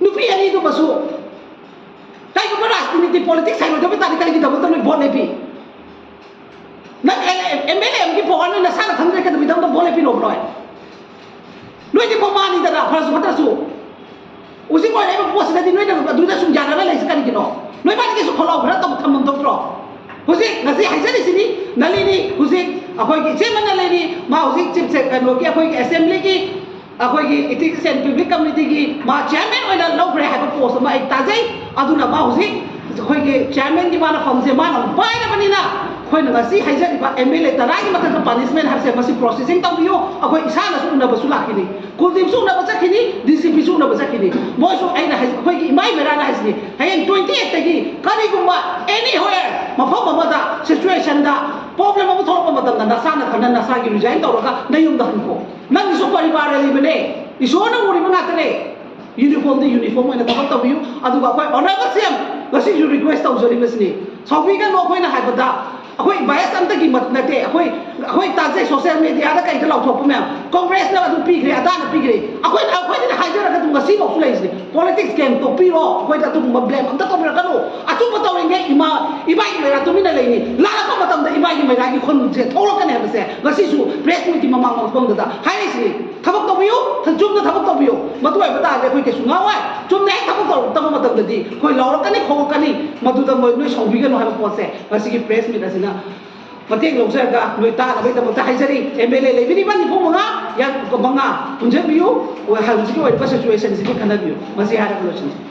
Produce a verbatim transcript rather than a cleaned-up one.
ꯅꯨꯄꯤ ꯑꯅꯤꯗꯨꯃꯁꯨ ꯀꯩꯒꯨꯝꯕ ꯔꯥꯖꯅꯤꯇꯤ ꯄꯣꯂꯤꯇꯤꯛꯁ ꯍꯩꯔꯣꯏꯗꯕ ꯇꯥꯔꯗꯤ ꯀꯔꯤꯒꯤꯗꯃꯛꯇ ꯅꯣꯏ ꯚꯣꯠ ꯂꯦꯞꯄꯤ? ꯅꯪ ꯑꯦꯝ ꯑꯦꯜ ꯑꯦ ꯑꯃꯒꯤ ꯄꯋꯥꯔ ꯅꯣꯏ ꯅꯁꯥꯅ ꯈꯪꯗ꯭ꯔꯦ ꯀꯩꯗꯧꯕꯤꯗꯃꯛꯇ ꯚꯣꯠ ꯂꯦꯞꯄꯤꯅꯣꯕ ꯅꯣꯏ? ꯅꯣꯏꯗꯤ ꯃꯃꯥꯅꯤꯗꯅ ꯐꯔꯁꯨ ꯐꯠꯇ꯭ꯔꯁꯨ꯫ ꯍꯧꯖꯤꯛ ꯑꯣꯏꯔꯛꯏꯕ ꯄꯣꯠꯁꯤꯗꯗꯤ ꯅꯣꯏꯅ ꯑꯗꯨꯗ ꯁꯨꯝ ꯌꯥꯅꯔ ꯂꯩꯁꯤ ꯀꯔꯤꯒꯤꯅꯣ? ꯅꯣꯏ ꯃꯥꯅꯤꯒꯤꯁꯨ ꯈꯣꯜꯂꯥꯎ ꯈꯔ ꯇꯧ ꯊꯝꯐꯝ ꯊꯣꯛꯇ꯭ꯔꯣ? ꯍꯧꯖꯤꯛ ꯉꯁꯤ ꯍꯥꯏꯖꯔꯤꯁꯤꯅꯤ, ꯅꯂꯤꯅꯤ ꯍꯧꯖꯤꯛ ꯑꯩꯈꯣꯏꯒꯤ ꯏꯆꯦꯃ ꯅꯂꯤꯅꯤ, ꯃꯥ ꯍꯧꯖꯤꯛ ꯆꯤꯞ ꯁꯦ-, ꯀꯩꯅꯣꯒꯤ ꯑꯩꯈꯣꯏꯒꯤ ꯑꯦꯁꯦꯝꯕ꯭ꯂꯤꯒꯤ ꯑꯩꯈꯣꯏꯒꯤ Ethics and Public Committeeꯒꯤ ꯃꯥ ꯆꯤꯌꯔꯃꯦꯟ ꯑꯣꯏꯅ ꯂꯧꯈ꯭ꯔꯦ ꯍꯥꯏꯕ ꯄꯣꯁ ꯑꯃ ꯑꯩ ꯇꯥꯖꯩ꯫ ꯑꯗꯨꯅ ꯃꯥ ꯍꯧꯖꯤꯛ ꯑꯩꯈꯣꯏꯒꯤ ꯆꯤꯌꯔꯃꯦꯟꯒꯤ ꯃꯥꯅ ꯐꯝꯁꯦ ꯃꯥꯅ ꯑꯃꯨꯛ ꯄꯥꯏꯔꯕꯅꯤꯅ ꯑꯩꯈꯣꯏꯅ ꯉꯁꯤ ꯍꯥꯏꯖꯔꯤꯕ ꯑꯦꯝ ꯑꯦꯜ ꯑꯦ ꯇꯔꯥꯒꯤ ꯃꯊꯛꯇ ꯄꯥꯅꯤꯁꯃꯦꯟ ꯍꯥꯏꯕꯁꯦ ꯃꯁꯤ ꯄ꯭ꯔꯣꯁꯦꯁꯤꯡ ꯇꯧꯕꯤꯌꯨ꯫ ꯑꯩꯈꯣꯏ ꯏꯁꯥꯅꯁꯨ ꯎꯅꯕꯁꯨ ꯂꯥꯛꯈꯤꯅꯤ, ꯀꯨꯜꯗꯤꯞꯁꯨ ꯎꯅꯕ ꯆꯠꯈꯤꯅꯤ, ꯗꯤ ꯁꯤ ꯄꯤꯁꯨ ꯎꯅꯕ ꯆꯠꯈꯤꯅꯤ꯫ ꯃꯣꯏꯁꯨ ꯑꯩꯅ ꯍꯥꯏ-, ꯑꯩꯈꯣꯏꯒꯤ ꯏꯃꯥ ꯏꯕꯦꯔꯥꯅ ꯍꯥꯏꯁꯤꯅꯤ, ꯍꯌꯦꯡ twenty eight ꯇꯒꯤ ꯀꯔꯤꯒꯨꯝꯕ anywhere ꯃꯐꯝ ꯑꯃꯗ ꯁꯤꯆꯨꯋꯦꯁꯟꯗ ꯄ꯭ꯔꯣꯕ꯭ꯂꯦꯝ ꯑꯃ ꯊꯣꯛꯂꯛꯄ ꯃꯇꯝꯗ ꯅꯁꯥꯅ ꯈꯟꯅ ꯅꯁꯥꯒꯤ ꯔꯤꯖꯥꯏꯟ ꯇꯧꯔꯒ ꯅꯌꯨꯝꯗ ꯍꯟꯈꯣ꯫ ꯅꯪꯒꯤꯁꯨ ꯄꯔꯤꯕꯥꯔ ꯂꯩꯕꯅꯦ, ꯏꯁꯣꯔꯅ ꯎꯔꯤꯕ ꯉꯥꯛꯇꯅꯦ꯫ ꯌꯨꯅꯤꯐꯣꯔꯝꯗ ꯌꯨꯅꯤꯐꯣꯔꯝ ꯑꯣꯏꯅ ꯊꯕꯛ ꯇꯧꯕꯤꯌꯨ꯫ ꯑꯗꯨꯒ ꯑꯩꯈꯣꯏ ꯑꯣꯅꯔꯦꯕꯜ ꯁꯤ ꯑꯦꯝ ꯉꯁꯤꯁꯨ ꯔꯤꯀ꯭ꯋꯦꯁ ꯇꯧꯖꯔꯤꯕꯁꯤꯅꯤ, ꯁꯥꯎꯕꯤꯒꯅꯨ ꯑꯩꯈꯣꯏꯅ ꯍꯥꯏꯕꯗ꯫ ꯑꯩꯈꯣꯏ ꯕꯥꯏꯁ ꯑꯝꯇꯒꯤ ꯃꯠ-, ꯅꯠꯇꯦ, ꯑꯩꯈꯣꯏ, ꯑꯩꯈꯣꯏ ꯇꯥꯖꯩ ꯁꯣꯁꯤꯌꯦꯜ ꯃꯦꯗꯤꯌꯥꯗ ꯀꯩꯗ ꯂꯥꯎꯊꯣꯛꯄ ꯃꯌꯥꯝ, ꯀꯣꯡꯒ꯭ꯔꯦꯁꯅ ꯑꯗꯨ ꯄꯤꯈ꯭ꯔꯦ, ꯑꯗꯥꯅ ꯄꯤꯈ꯭ꯔꯦ꯫ ꯑꯩꯈꯣꯏꯅ, ꯑꯩꯈꯣꯏꯅ ꯍꯥꯏꯖꯔꯒ ꯑꯗꯨꯝ ꯉꯁꯤꯐꯥꯎꯁꯨ ꯂꯩꯔꯤꯁꯤꯅꯤ꯫ ꯄꯣꯂꯤꯇꯤꯛꯁ ꯒꯦꯝ ꯇꯣꯛꯄꯤꯔꯣ, ꯑꯩꯈꯣꯏꯗ ꯑꯗꯨꯒꯨꯝꯕ ꯕ꯭ꯂꯦꯝ ꯑꯝꯇ ꯇꯧꯕꯤꯔꯛꯀꯅꯨ꯫ ꯑꯆꯨꯝꯕ ꯇꯧꯔꯤꯉꯩ ꯏꯃꯥ, ꯏꯃꯥꯒꯤ ꯃꯩꯔꯥ ꯇꯨꯃꯤꯟꯅ ꯂꯩꯅꯤ, ꯂꯥꯜꯂꯛꯄ ꯃꯇꯝꯗ ꯏꯃꯥꯒꯤ ꯃꯩꯔꯥꯒꯤ ꯈꯣꯟꯁꯦ ꯊꯣꯛꯂꯛꯀꯅꯤ ꯍꯥꯏꯕꯁꯦ ꯉꯁꯤꯁꯨ ꯄ꯭ꯔꯦꯁ ꯃꯤꯠꯀꯤ ꯃꯃꯥꯡ ꯃꯐꯝꯗꯨꯗ ꯍꯥꯏꯔꯤꯁꯤꯅꯤ꯫ ꯊꯕꯛ ꯇꯧꯕꯤꯌꯨ, ꯆꯨꯝꯅ ꯊꯕꯛ ꯇꯧꯕꯤꯌꯨ꯫ ꯃꯗꯨ ꯑꯣꯏꯕ ꯇꯥꯔꯗꯤ ꯑꯩꯈꯣꯏ ꯀꯩꯁꯨ ꯉꯥꯎꯔꯣꯏ꯫ ꯆꯨꯝꯅ ꯍꯦꯛ ꯊꯕꯛ ꯇꯧꯔꯛꯇꯕ ꯃꯇꯝꯗꯗꯤ ꯑꯩꯈꯣꯏ ꯂꯥꯎꯔꯛꯀꯅꯤ, ꯈꯣꯡꯉꯛꯀꯅꯤ꯫ ꯃꯗꯨꯗ ꯃꯣꯏ, ꯅꯣꯏ ꯁꯥꯎꯕꯤꯒꯅꯨ ꯍꯥꯏꯕ ꯄꯣꯠꯁꯦ ꯉꯁꯤꯒꯤ ꯄ꯭ꯔꯦꯁ ꯃꯤꯠ ꯑꯁꯤꯅ ꯃꯇꯦꯡ ꯂꯧꯖꯔꯒ ꯅꯣꯏ ꯇꯥꯅꯕꯒꯤꯗꯃꯛꯇ ꯍꯥꯏꯖꯔꯤ꯫ ꯑꯦꯝ ꯑꯦꯜ ꯑꯦ ꯂꯩꯕꯤꯔꯤꯕ ꯅꯤꯐꯨ ꯃꯉꯥ, ꯌꯥ-, ꯃꯉꯥ ꯄꯨꯟꯁꯤꯟꯕꯤꯌꯨ꯫ ꯍꯧꯖꯤꯛꯀꯤ ꯑꯣꯏꯔꯤꯕ ꯁꯤꯆꯨꯋꯦꯁꯟꯁꯤꯒꯤ ꯈꯟꯅꯕꯤꯌꯨ꯫ ꯃꯁꯤ ꯍꯥꯏꯔꯒ ꯂꯣꯏꯁꯤꯟꯖꯔꯦ꯫